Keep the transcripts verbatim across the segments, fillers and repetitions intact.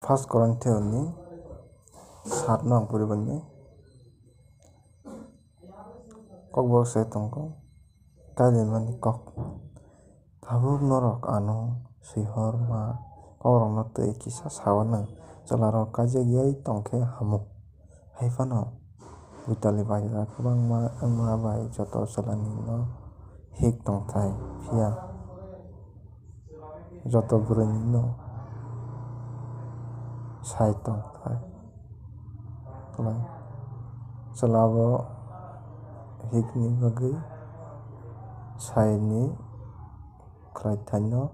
First Corinthians ni sat no ang pori bani. Kokborok se tongo, kailaimani kok. Tabuk norok ano swihor ma kokrokno twi kisa sawanw, chwlarok kaijakya tongkhe hamo. Hai phano Buitali baithajak kwbangma wngma bai joto chwlani no hik tongthai, phiya joto bwrwini no sai tongthai. Chwla bo hikni bagwi saini khlaithaino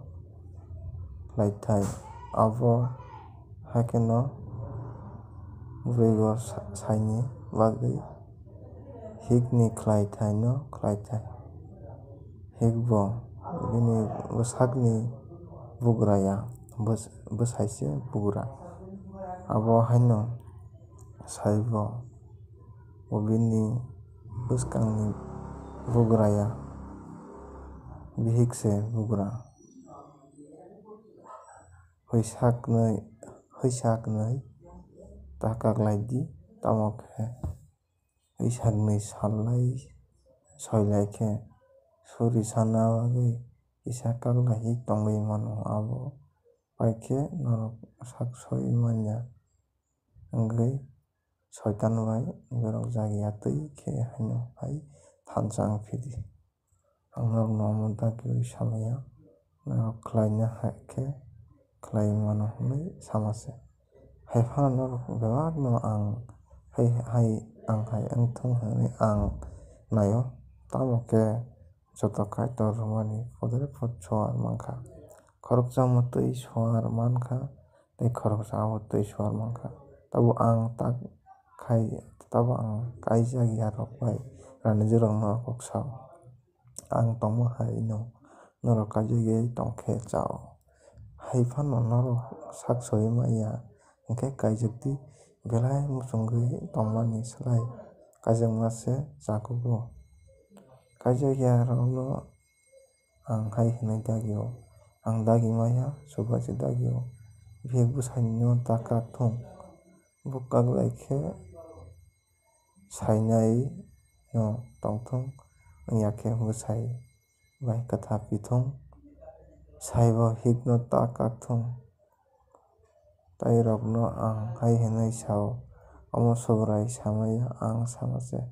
khlaithai. Abo hai kheno bwrwibo sa-, saini bagwi hikni khlaithaino khlaithai. Hikbo bini bwsakni bugra ya, bwsai se bugra. Abo haino saibo, bo bini bwskangni bugra ya, bihik se bugra. Hwisa hwnwi, hwisa hwnwi ta kaklai di, tamo khe hwisa hwnwi sallai soilai khe suri sana bagwi kisa kaklaiwi tongwi mano. Abo bai khe norok sak soi manya wngwi Soitan bai berok jagya twi khe haino hai thansa wng phidi. Ang norokno omo dagiui samaya, norok khlaina hai khe khlai mano hwnwi sama se. Hai phano norok bebakno ang hai, hai, ang hai wng thung hwnwi ang naio, tamo khe joto Kaitor rwmani podre pod chuar mankha. Khoroksa mwtwi chuar mankha, tei khoroksa abo twi chuar mankha. Tabuk ang tak khai, tabuk ang kaijak yarok bai ranijwkrokno kok sao. Ang tongma hai no norok kaijakya tong khe chao. Hai phano norok sak soi manya hwnkhe kaijak di, belai muchungwi tongmani slai kaijakma se chakugo. Kaijakya rokno ang hai hwnwi dagio, ang dagi maya, chubachu dagio, bihik bwsaino ta kak thung. Bo kaklai khe sainai no tongthung, wngya khe bwsai bai kwtha pithung, saibo hikno ta kakthung. Tei rokno ang hai hwnwi sao, omo Subrai samaya ang sama se.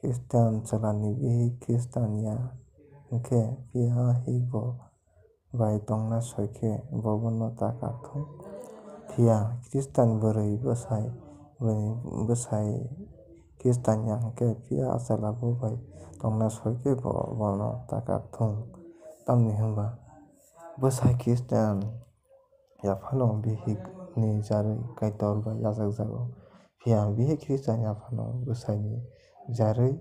Khristan chwlani bihik Khristan ya hwnkhe, phiya hikbo bai tongna soi khe bo bono ta kakthung. Phiya Khristan bwrwi bwsai, bwrwini bwsai Khristan ya hwnkhe, phiya a chwla bo bai tongna soi khe bo bono ta kakthung. Tamni hwnba bwsai Khristan ya phano bihikni jarwi Kaitor bai yachakjago. Phiya bihik Khristan ya phano bwsaini jarwi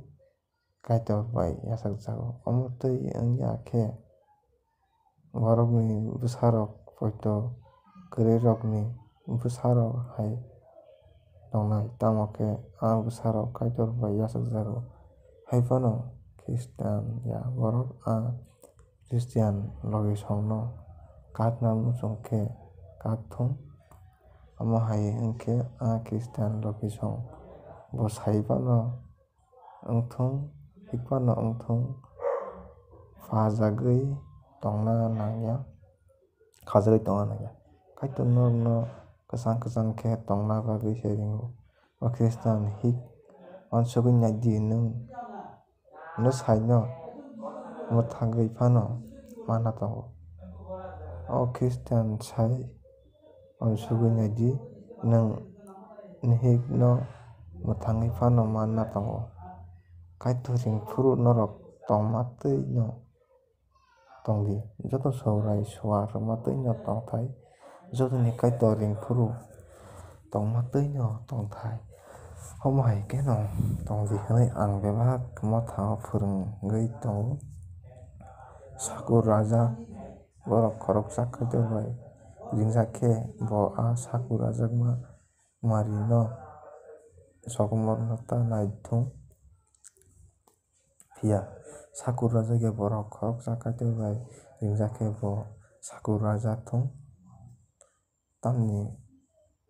Kaitor bai yachakjago. Omo twi wngya khe, borokni bwsarok poito kwrwirokni bwsarok hai tongnai, tamo khe a bwsarok Kaitor bai yachakjago. Hai phano Khristan ya borok a Khristian logisongno kakna muchung khe kakthung. Omo hai wng khe a Khristian logisong bo sai phano wngthung, hik phano wngthung, phajagwi tongna nangya, khajagwi tongna nangya. Kaitor norokno kwchang kwchang khe tongna bagwi se ringo. O Khristian hik uansugwi nai di, nwng bwsaino mwthangwi phano manna tongo. O Khristian sai uansugwi nai di, nwng nihikno mwthangwi phano manna tongo. Kaitor ring phuru norok tongma twi no tong di. Joto Subrai suar rwma twi no tongthai, jotoni Kaitor ring phuru tongma twi no tongthai. Omo hai kheno tong di hwnwi ang bebak motha o phwrwngwi tongo. Sakur raja borok khoroksa Kaitor bai ringjak khe, bo a sakur rajakma Marino sokomorno ta nai thung. Phiya sakur rajakya borok khoroksa Kaitor bai ringjak khe, bo sakur raja thung. tamni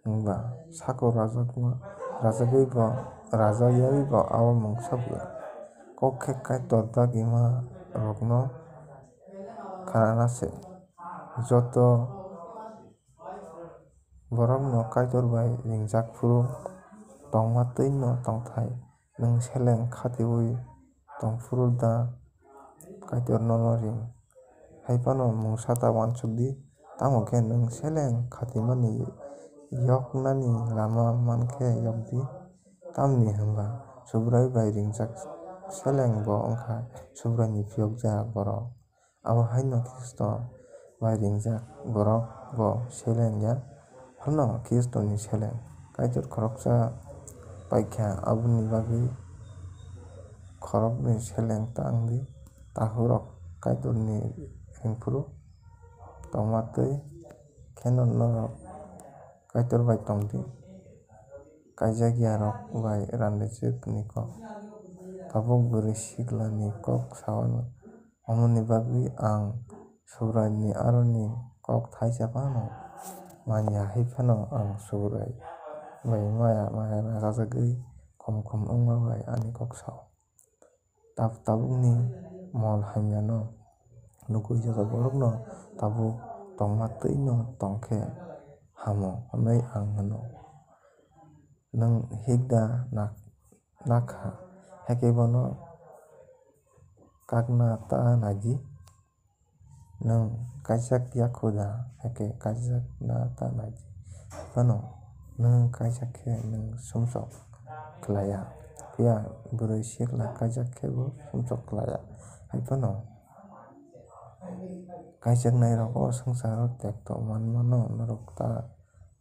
hwnba sako rajakma, rajagwi bo, rajayagwi bo abo mungsa bwla. Kok khe Kaitor dagima rokno khanana se. Joto borokno Kaitor bai ringjak phuru tongma twi'-no tongthai. Nwng seleng khatiui tong phuru da Kaitor nono ring? Hai phano mungsa ta uansuk di, tamo khe nwng seleng khatimani yoknani lama man khe yok di. Tamni hwnba Subrai bai ringjak seleng bo wng kha Subraini phiyokjak borok. Abo haino Khristo bai ringjak borok bo seleng ya phano Khristoni seleng. Kaitor khoroksa pai kha, aboni bagwi khoroknwi seleng ta wng di. Takhurok Kaitorni ring phuru tongma twi kheno norok Kaitor bai tong di. Kaijakya rok bai randijwkni kok. Tabuk bwrwi siklani kok sa-o, omoni bagwi ang Subraini aroni kok tháisa phano man ya, hai phano ang Subrai bai maya maya rajagwi khom khom wngma bai ani kok sa-o. Tab-, tabukni mol hamyano nugwi joto borokno tabuk tongma twi'-no tong khe hamo hwnwi ang hwno. Nwng hik da nak-, nakha, hakhe bono kakna ta nai di? Nwng kaijak ya kho da, hakhe kaijakna ta nai di? Phano nwng kaijak khe nwng sumsok khlai ya, phiya bwrwi sikla kaijak khe bo sumsok khlai ya. Hai phano kaijaknairok o swngcharo tekto manmano norok ta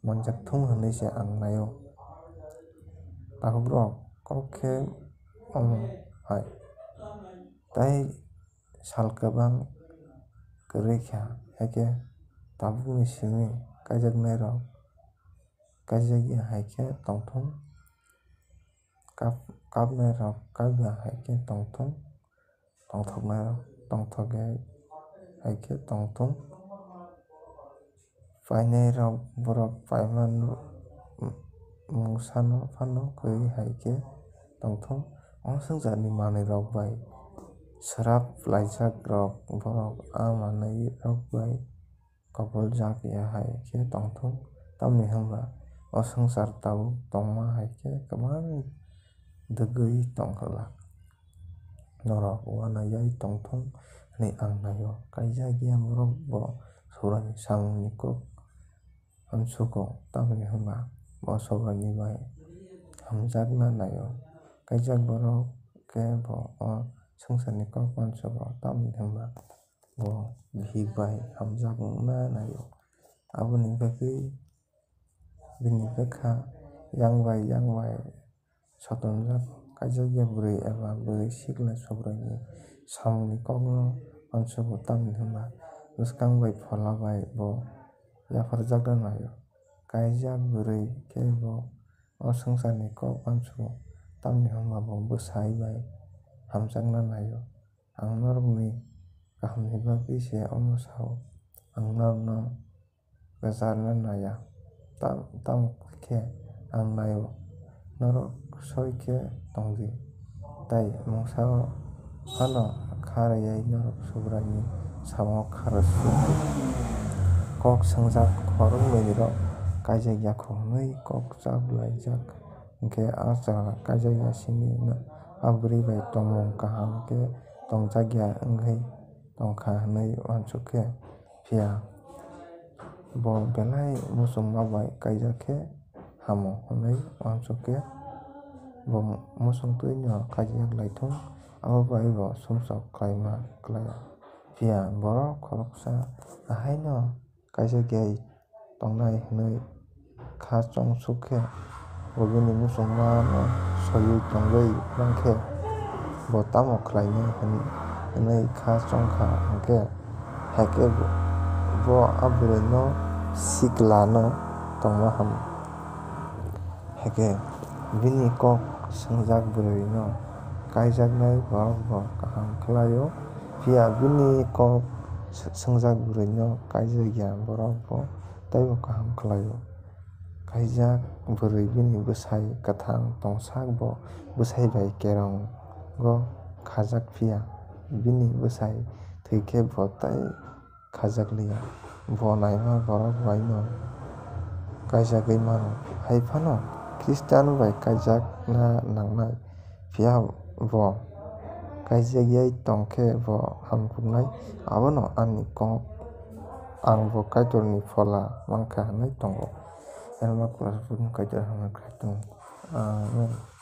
manjak thung hwnwi se ang nai-o. Takhukrok, kok khe omo hai, tei sal kwbang kwrwi kha, hakhe tabukni simi kaijaknairok kaijak ya hai khe tong thung, kap-, kapnairok kap ya hai khe tong thung, tongthoknairok tongthok ya hai khe tong thung. Painairok borok paimano mungsano phano kwrwi hai khe tong thung. O swngcharni manwirok bai swrap laijakrok borok a manwirok bai kopoljak ya hai khe tong thung. Tamni hwn ba o swngchar tabuk tongma hai khe kwbang dwgwi tong glak. Norok uanayai tong thung hwnwi ang nai-o. Kaijak ya borok bo Subraini samungni kok uansugo, tamni hwn ba bo Subraini bai hamjakna nai-o. Kaijak borok khe bo o swngcharni kok uansugo, tamni hwn ba bo bihik bai hamjakna nai-o. Aboni bagwi bini bwkha yang bai yang bai sotonjak. Kaijak ya bwrwi eba bwrwi sikla Subraini samungni kokno uansugo, tamni hwn ba bwskang bai phola bai bo yapharjakna nai-o. Kaijak bwrwi khe bo o swngcharni kok uansugo, tamni hwn ba bo bwsai bai hamjakna nai-o. Ang norokni kahamni bagwi se omo sa-o, ang norokno kwcharna nai ya, tam-, tamo khe ang nai-o, norok soi khe tong di, tei mungsa phano kha rwui norok Subraini samungo kha rw si di. Kok swngjak khoroknwirok kaijak ya kho hwnwi kok chap laijak, hwnkhe a chwla kaijak ya simi a bwrwi bai tongmung kaham khe tongjak ya wngwi tong kha hwnwi uansuk khe, phiya bo belai muchungma bai kaijak khe hamo hwnwi uansuk khe, bo muchungtwi'-no kaijak lai thung, abo bai bo sumsok khlaima klai ya. Phiya borok khoroksa ahaino kaijak ya tongnai hwnwi kha chong suk khe, bo bini muchungmano soiwi tongwi man khe, bo tamo khlainai hwn-, hwnwi kha chong kha hwn khe, hakhe bo, bo a bwrwino siklano tongma hamo. Hakhe bini kok swngjak bwrwino kaijaknai borok bo kaham khlai-o, phiya bini kok sw-, swngjak bwrwino kaijak ya borok bo teibo kaham khlaio. Kaijak bwrwi bini bwsai kwthang tongsak bo bwsai bai kerongo khajak phiya, bini bwsai thwikhe bo tei khajak liya. Bo naima borok baino kaijagwi mano. Hai phano Khristian bai kaijakna nangnai, phiya bo kaijakyai tong khe bo hamkuknai. Abono ani kok, ang bo Kaitorni phola mankha hwnwi tongo. Elma Kulasapurini Kaitor hamya khai tongo. Amen.